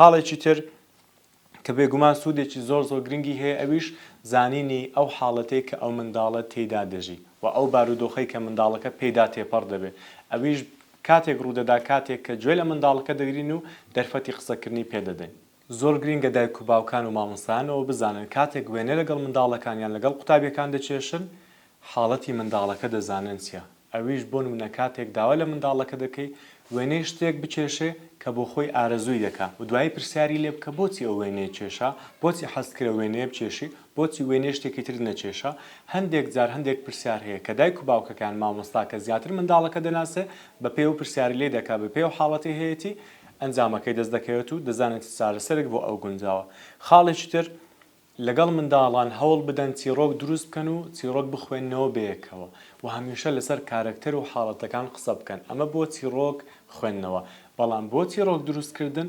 خاڵێکی تر کە بێگومان سوودێکی زۆر زۆر گرنگی هەیە ئەویش زانینی ئەو حاڵەتەی کە ئەو منداڵە تێیدا دەژی و ئەو بارودۆخەی کە منداڵەکە پێیدا تێپەڕ دەبێ ئەویش کاتێک ڕوودەدا کاتێک کە گوێ لە منداڵەکە دەگرین و دەرفەتی قسەکردنی پێ دەدەین. زۆر گرینگە دایک و باوکان و مامۆستایان ئەوە بزانن کاتێک وێنە لەگەڵ منداڵەکان یان لەگەڵ قوتابیەکان دەکێشن حاڵەتی منداڵەکە دەزانن چیە ئەویش بۆ نمونە کاتێک داوا لە منداڵەکە دەکەی وێنەی شتێک بکێشێ کە بۆ خۆی ئارەزووی دەکا و دوایی پرسیاری لێ بکە بۆچی ئەو وێنەیە کێشا بۆچی حەزت کرد ئەو وێنەیە بکێشی بۆچی وێنەی شتێکی ترت نەکێشا هەندێک جار هەندێک پرسیار هەیە کە دایک و باوکەکان مامۆستا کە زیاتر منداڵەکە دەناسێ بە پێی ئەو پرسیارەی لێ دەکا بە پێی ئەو حاڵەتەی هەیەتی ئەنجامەکەی دەست دەکەوێت و دەزانێت چ چارەسەرێک بۆ ئەو گونجاوە. خاڵێکی تر، لەگەڵ منداڵان هەوڵ بدەن چیڕۆک دروست بکەن و چیڕۆک بخوێننەوە بەیەکەوە و هەمیشە لەسەر کارەکتەر و حاڵەتەکان قسە بکەن، ئەمە بۆ چیڕۆک خوێندنەوە، بەڵام بۆ چیڕۆک دروست کردن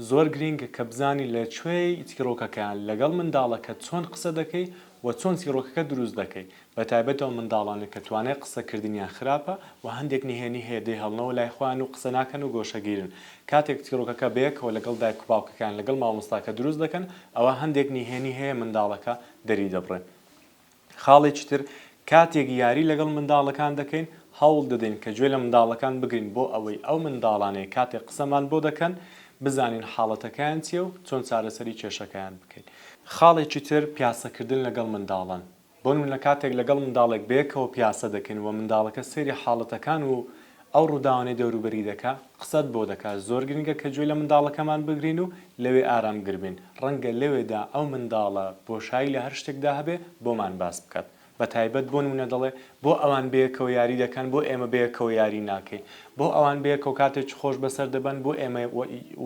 زۆر گرینگە کە بزانی لە کوێی چیڕۆکەکەیان لەگەڵ منداڵەکەت چۆن قسە دەکەی و چۆن چیڕۆکەکە دروست دەکەی. بەتایبەت ئەو منداڵانەی کە توانای قسەکردنیان خراپە و هەندێک نهێنی هەیە دەیهێڵنەوە لای خۆیان و قسە ناکەن و گۆشەگیرن، کاتێک چیڕۆکەکە بەیەکەوە لەگەڵ دایک و باوکەکەیان لەگەڵ مامۆستاکە دروست دەکەن ئەوا هەندێک نهێنی هەیە منداڵەکە دەری دەبڕێ. خاڵێکی تر کاتێک یاری لەگەڵ منداڵەکان دەکەین هەوڵ دەدەین کە گوێ لە منداڵەکان بگرین بۆ ئەوەی ئەو منداڵانەی کاتێک قسەمان بۆ دەکەن بزانین حاڵەتەکەیان چیە و چۆن چارەسەری کێشەکەیان بکەین. خاڵێکی تر پیاسەکردن لەگەڵ منداڵان بۆ نمونە کاتێک لەگەڵ منداڵێک بەیەکەوە پیاسە دەکەین و منداڵەکە سەیری حاڵەتەکان و ئەو ڕووداوانەی دەوروبەری دەکا قسەت بۆ دەکا زۆر گرنگە کە گوێ لە منداڵەکەمان بگرین و لەوێ ئارامگر بین ڕەنگە لەوێدا ئەو منداڵە بۆشایی لە هەر شتێکدا هەبێ بۆمان باس بکات بەتایبەت بۆ نمونە دەڵێ بۆ ئەوان بەیەکەوە یاری دەکەن بۆ ئێمە بەیەکەوە یاری ناکەین بۆ ئەوان بەیەکەوە کاتێکی خۆش بەسەر دەبەن بۆ ئێمە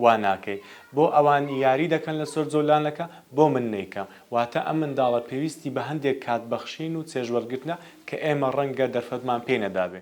وا ناکەی بۆ ئەوان یاری دەکەن لەسەر جۆلانەکە بۆ من نەیکەم واتە ئەم منداڵە پێویستی بە هەندێک کات بەخشین و چێژوەرگرتنە کە ئێمە ڕەنگە دەرفەتمان پێی نەدابێ.